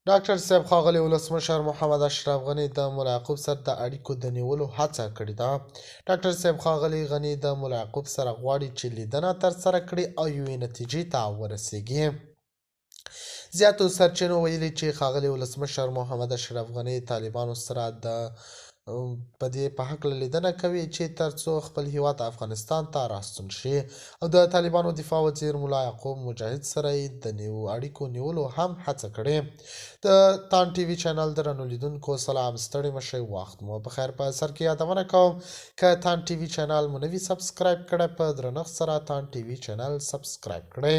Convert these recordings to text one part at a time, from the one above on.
ډاکټر صاحب ښاغلي ولسمشر محمد اشرف غني د ملا یعقوب سره د اړیکو د نیولو هڅه کړې ده. ډاکټر صاحب ښاغلي غني د ملا یعقوب سره غواړي چې لیدنه ترسره کړي او یوې نتیجې ته ورسیږي. زیاتو سرچینو ویلي چې ښاغلي ولسمشر محمد اشرف غني طالبانو سره د په دې په هکله لیدنه کوي چې ترڅو خپل هیواد افغانستان ته راستون شي او د طالبانو دفاع وزیر ملا یعقوب مجاهد سره یې د نیو اړیکو نیولو هم هڅه کړې. د تان ټي وي چینل درنو لیدونکو سلام، ستړي مشئ، وخت مو په خیر. په سر کې یادونه کوم که تان ټي وي چینل مو نه وي سبسکرایب کړی، په درنښت سره تان ټي وي چینل سبسکرایب کړئ.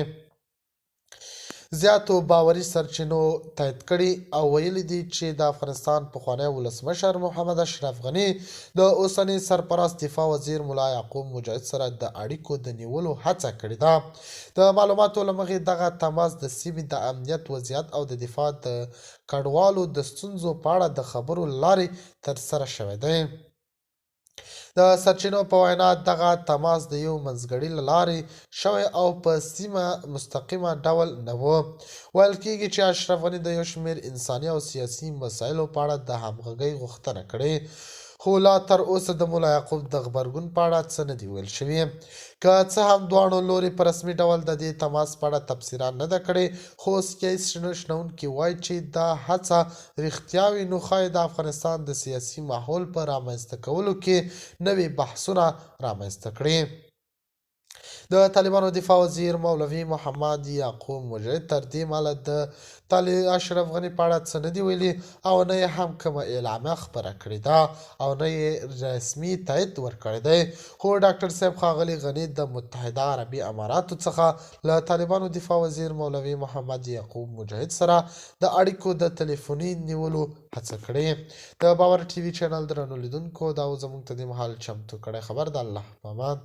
زیاتو باوري سرچینو تایید کړي او ویلي دي چې د افغانستان پخوانی ولسمشر محمد اشرف غني د اوسني سرپرست دفاع وزیر ملا یعقوب مجاهد سره د اړیکو د نیولو هڅه کړې ده. د معلوماتو له مخې دغه تماس د سیمې د امنیت وضعیت او د دفاع د کډوالو د ستونزو په اړه د خبرو لارې ترسره شوی دی. د سرچینو په وینا دغه تماس د یو منځګړي له لارې شوی او په سیمه مستقیمه ډول نه و. ویل کیږي چې اشرف غني د یو شمېر انساني او سیاسي مسایلو په اړه د همغږۍ غوښتنه کړې، خو لا تر اوسه د ملا یعقوب د غبرګون په اړه څه نه دي ویل شوي. که څه هم دواړو لوري په رسمي ډول د دې تماس په اړه تبصره نه ده کړې، خو سیاسي شنونکي وایي چې دا هڅه رښتیا وي نو ښایي د افغانستان د سیاسي ماحول په رامنځته کولو کې نوي بحثونه رامنځته کړي. د طالبانو دفاع وزیر مولوي محمد یعقوب مجاهد تر دې مهاله د اشرف غني په اړه څه نه دي ویلي او نه یې هم کومه اعلامیه خپره کړې ده او نه یې رسمي تایید ورکړی دی. خو ډاکټر صاحب ښاغلي غني د متحده عربي اماراتو څخه له طالبانو دفاع وزیر مولوي محمد یعقوب مجاهد سره د اړیکو د تلیفوني نیولو هڅه کړې. د باور ټي وي چینل درنو لیدونکو، دا و زموږ ته دې مهال چمتو کړی خبر. د الله په امان.